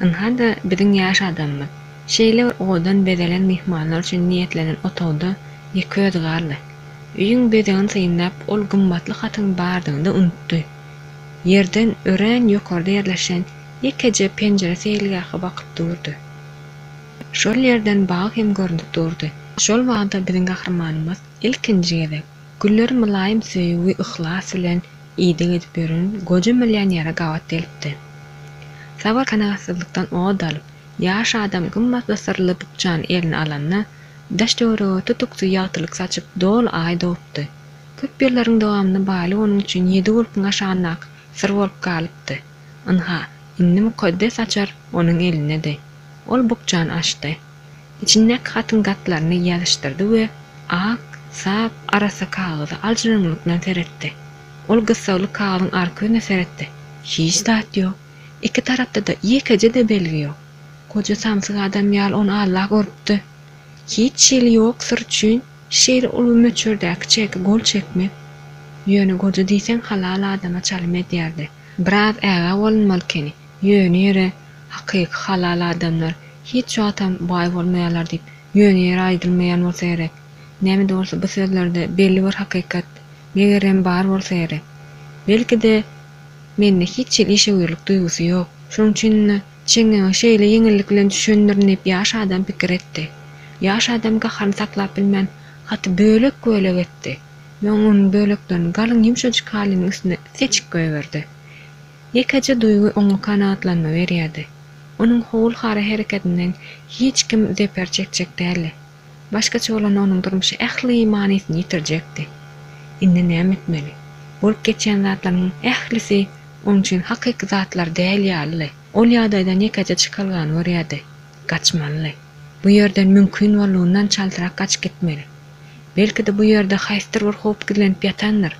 Ynha-da biziň ýaş adamymyz. Şeýle bir owadan bezelen myhmanlar üçin niýetlenen otagda ýeke özi galdy. Öýüň bezegini synlap, ol gymmatly hatyň bardygyny-da unutdy. Ýerden örän ýokarda ýerleşen ýekeje penjire seýilgähe bakyp durdy. Şol ýerden bag hem görnüp durdy. Şol bagda biziň gahrymanymyz ilkinji gezek gülleri mylaýym söýgi, yhlas bilen ideg edip ýören goja millionere gabat gelipdi. Sabyr-kanagatsyzlykdan ot alyp, ýaş adam gymmatly syrly bukjany eline alanda, daş-töwerege tutuksy ýagtylyk saçyp doly aý dogupdy. Köp ýyllaryň dowamynda baýlyk onuň üçin ýedi gulpuň aşagyndaky syr bolup galypdy. Ynha, indi mukaddes açar onuň elindedi. Ol bukjany açdy. Içindäki hatyň gatlaryny ýazyşdyrdy we ak, sap, arassa kagyza aljyraňňylyk bilen seretdi. Ol gyssagly kagyzyň arka ýüzüne seretdi. Hiç zat ýok. Iki tarapda-da ýekeje-de belgi ýok. Goja samsyk adam ýaly ony aldap görüpdi. Hiç hili ýok syr üçin şeýle uly möçberdäki çeke gol çekmek. Ýöne goja diýseň halal adama çalym edýärdi. Biraz ägä bolunmaly ekeni. Ýöne ýere hakyky halal adamlar hiç wagtam baý bolmaýarlar diýip ýöne ýere aýdylmaýan bolsa gerek. Näme-de bolsa bu sözlerde belli bir hakykat, megerem, bar bolsa gerek. Belki-de, mende hiç hili işewürlik duýgusy ýok. Şonuň üçin-de çeňňege şeýle ýeňillik bilen düşendirin diýip ýaş adam pikir etdi. Ýaş adam gaharyny saklap bilmän, haty bölek-bölek etdi we onuň böleklerini galyň ýumşajyk halynyň üstüne seçip goýberdi. Ýekeje duýgy oňa kanagatlanma berýärdi. Onuň howul-hara hereketinden hiç kim zeper çekjek däldi. Başgaça bolanda onuň durmuşy ähli manysyny ýitirjekdi. Indi näme etmeli? Bolup geçýän zatlaryň ählisi onuň üçin hakyky zatlar däl ýalydy. Ol ýagdaýdan ýekeje çykalgany görýärdi. Gaçmalydy. Bu ýerden mümkin boldugyndan çaltrak gaçyp gitmeli. Belki-de bu ýerde haýsydyr bir howp gizlenip ýatandyr.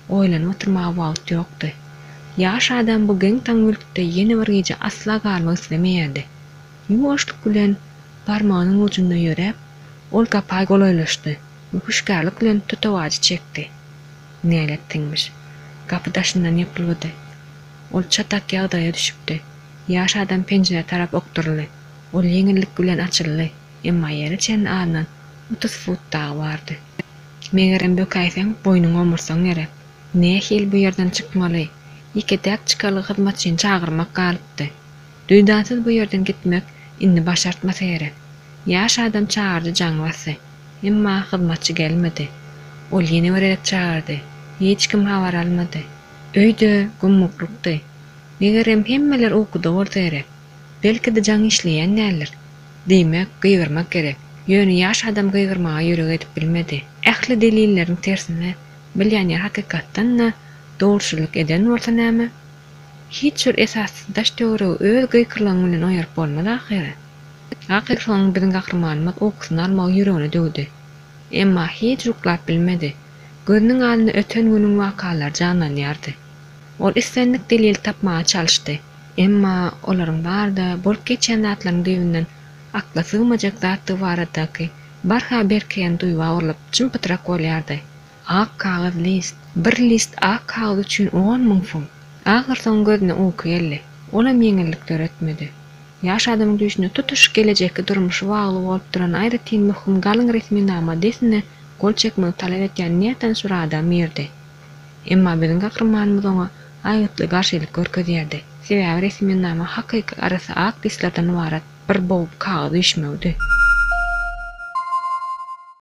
Oýlanyp oturmaga wagt ýokdy. Ýaş adam bu geň-taň mülkde ýene bir gije asla galmak islemeýärdi. Ýuwaşlyk bilen barmagynyň ujunda ýöräp, ol gapa golaýlaşdy we hüşgärlik bilen tutawajy çekdi. Nälet siňmiş. Gapy daşyndan ýapylgydy. Ol çatak ýagdaýa düşüpdi. Ýaş adam penjirä tarap okduryldy. Ol ýeňillik bilen açyldy, emma ýere çenli azyndan 30 fut dagy bardy. Megerem bökäýseň, boýnuňy omursaň gerek. Nähili bu ýerden çykmaly? Ýeke-täk çykalga hyzmatçyny çagyrmak galypdy. Duýdansyz bu ýerden gitmek indi başartmasa gerek. Ýaş adam çagyryjy jaňy basdy. Emma hyzmatçy gelmedi. Ol ýene bir gezek çagyrdy. Hiç kim habar almady. Öýde gümmuklykdy. Megerem hemmeler ukuda bolsa gerek. Belki-de jaň işleýän däldir. Diýmek, gygyrmak gerek. Ýöne ýaş adam gygyrmaga ýürek edip bilmedi. Ähli delilleriň tersine, millioner hakykatdan-da dogruçyllyk eden bolsa näme? Hiç bir esassyz daş-töweregi öz gykylygyň bilen oýaryp bolmaz ahyry. Ahyrsoňy biziň gahrymanymyz ukusyny almagy ýüregine düwdi. Emma hiç uklap bilmedi. Gözüniň alnynda öten günüň wakalary janlanýardy. Ol islendik delili tapmaga çalyşdy. Emma olaryň bary-da bolup geçýän zatlaryň düýbünden akla sygmajak zatdygy baradaky barha berkeýän duýga urlup, çym-pytrak bolýardy. Ak kagyz list. Bir list ak kagyz üçin 10,000 funt. Ahyrsoňy gözüne uky geldi. Olam ýeňillik döretmedi. Ýaş adamyň düýşünde tutuş gelejekki durmuşy bagly bolup duran aýratyn möhüm galyň resminama dessine gol çekmegi talap edýän nätanyş bir adam girdi. Emma biziň gahrymanymyz oňa aýgytly garşylyk görkezýärdi. Sebäbi resminama hakyky arassa ak listlerden ybarat bir boguk kagyz üýşmegidi.